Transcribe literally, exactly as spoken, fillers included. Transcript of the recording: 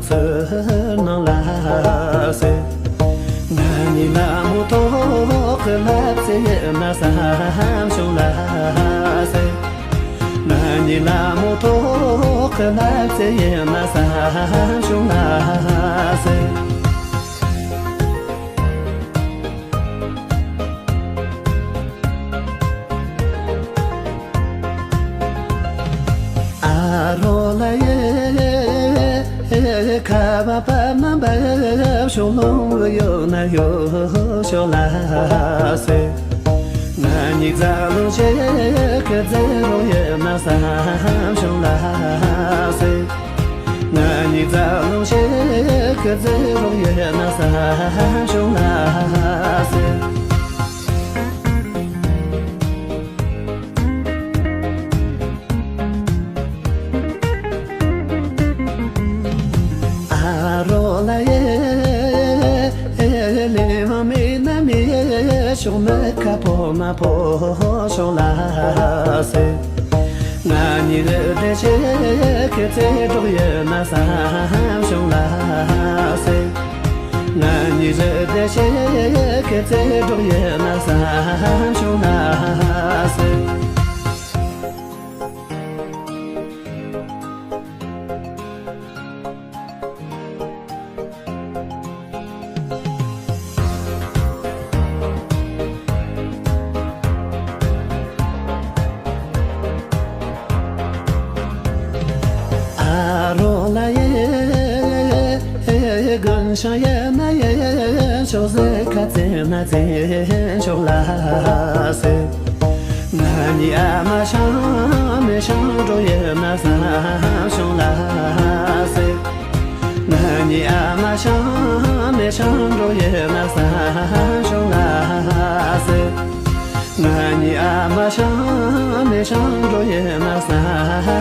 ཚུར་སྣང་ལ་ཟེར། ང་ནི་ལ་མོ་ཐོག་གི་ལབ་ཙེ་ཡིན་ན་བསམ་བྱུང་ལ་ཟེར། ང་ནི་ལ་མོ་ཐོག་གི་ལབ་ཙེ་ཡིན་ན་བསམ་བྱུང་ལ་ཟེར། ཨ་རོ་ལ་ཡེ། ཁ་བ་པ་མ་བབ་ཤོག་ལོང་གི་ཡོད་ན་ཡོད་ཤོག་ལ་ཟེར། ང་ནི་རྫ་ལོ་ཞིག་གི་རྫི་རོ་ཡོད་ན་བསམ་བྱུང་ལ་ཟེར། ང་ནི་རྫ་ལོ་ཞིག་གི་རྫི་རོ་ཡོད་ན་བསམ་བྱུང་ལ་ཟེར། ཨ་རོ་ལ་ཡེ། ལེ་མ་མེ་ན་མེ་ཤོག་མེ་ཁ་ཕོ་མ་ཕོ་ཤོག་ལ་ཟེ། ང་ཉི་རེ་དེ་ཆེ་ཁེ་ཚེ་འགྲོགས་ཡོད་ན་བསམ་ཤོག་ལ་ཟེ། ང་ཉི་རེ་དེ་ཆེ་ཁེ་ཚེ་འགྲོགས་ཡོད་ན་བསམ་ཤོག་ལ་ཟེ། ཨ་རོ་ལ་ཡེ། དགུན་ཤང་ཡེ་ན་ཡེ་ཤོག་ཟེ་ཁ་ཙེ་ན་ཙེ་ཤོག་ལ་ཟེ། ང་ཉི་ཨ་མ་ཤང་མེ་ཤང་འགྲོ་ཡེ་ན་བསམ་ཤོག་ལ་ཟེ། ང་ཉི་ཨ་མ་ཤང་མེ་ཤང་འགྲོ་ཡེ་ན་བསམ་ཤོག་ལ་ཟེ། ང་ཉི་ཨ་མ་ཤང་མེ་ཤང་འགྲོ་ཡེ་ན་བསམ་